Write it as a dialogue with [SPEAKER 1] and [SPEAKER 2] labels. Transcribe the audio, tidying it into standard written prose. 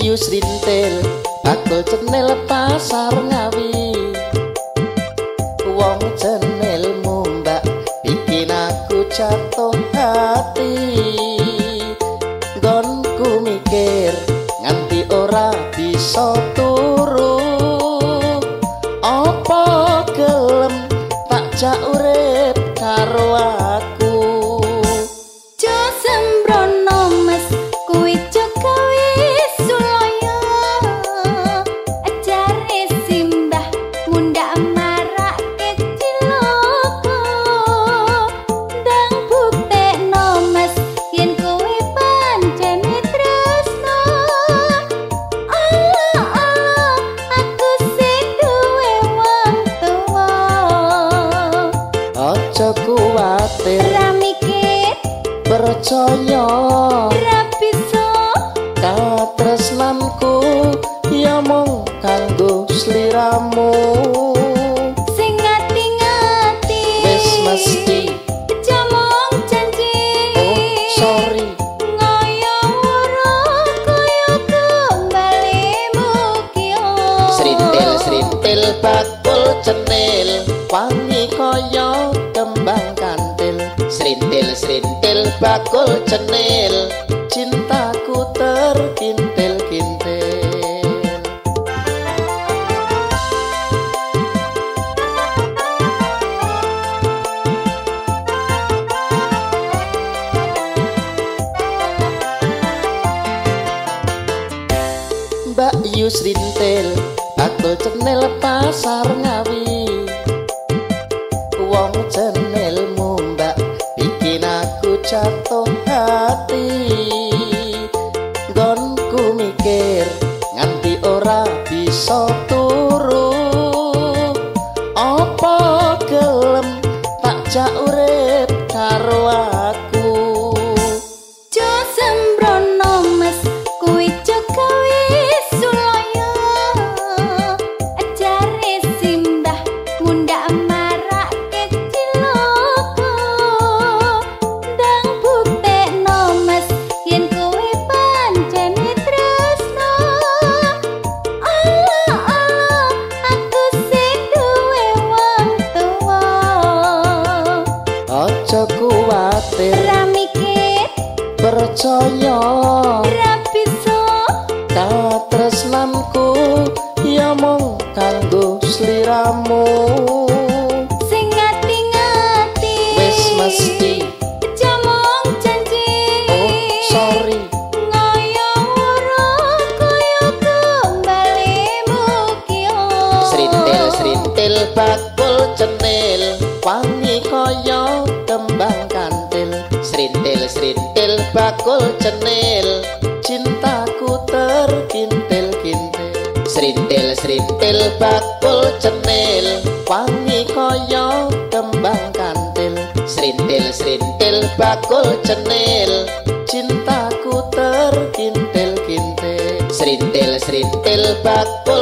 [SPEAKER 1] Yu Srintil bakul cenil pasar Ngawi. Wong cenilmu mbak bikin aku jatuh hati. Nggonku mikir nganti ora bisa turu. Apa gelem tak jak urip karo aku?
[SPEAKER 2] Jo sembrono mas kuwi jo gawe sulaya. Jare simbah mundak marake cilaka. Ndang buktekno mas yen kowe pancene tresno. Allah Allah aku sing duwe wong tuwa.
[SPEAKER 1] Aja kuwatir,
[SPEAKER 2] ra mikir,
[SPEAKER 1] percaya
[SPEAKER 2] ra bisa.
[SPEAKER 1] Katresnanku ya mung kanggo sliramu.
[SPEAKER 2] Sing ngati-ngati
[SPEAKER 1] wis mesti
[SPEAKER 2] aja mung janji.
[SPEAKER 1] Oh sorry,
[SPEAKER 2] ngoyo ora kaya kembalimu ki.
[SPEAKER 1] Srintil srintil bakul cenil wangi kaya kembang kantil. Srintil srintil bakul cenil cintaku terkintil-kintil. Mbak Yu Srintil bakul cenil pasar Ngawi. Wong cenilmu mbak bikin aku jatuh hati. Nggonku mikir nganti ora bisa turu. Apa gelem tak jak urip karo aku?
[SPEAKER 2] Jo sembrono mas kuwi jo gawe sulaya. Jare simbah mundak marake cilaka. Ndang buktekno mas yen kowe pancene tresno. Allah Allah aku sing duwe wong tuwa.
[SPEAKER 1] Aja kuwatir,
[SPEAKER 2] ra mikir,
[SPEAKER 1] percaya
[SPEAKER 2] ra bisa.
[SPEAKER 1] Katresnanku ya mung kanggo sliramu.
[SPEAKER 2] Sing ngati-ngati
[SPEAKER 1] wis mesti
[SPEAKER 2] aja mung janji.
[SPEAKER 1] Oh sorry,
[SPEAKER 2] ngoyo ora kaya kembalimu ki.
[SPEAKER 1] Srintil srintil bakul cenil wangi kaya kembang kantil. Srintil srintil bakul cenil cintaku terkintil-kintil. Srintil srintil bakul cenil wangi kaya kembang kantil. Srintil srintil bakul cenil cintaku terkintil-kintil. Srintil srintil bakul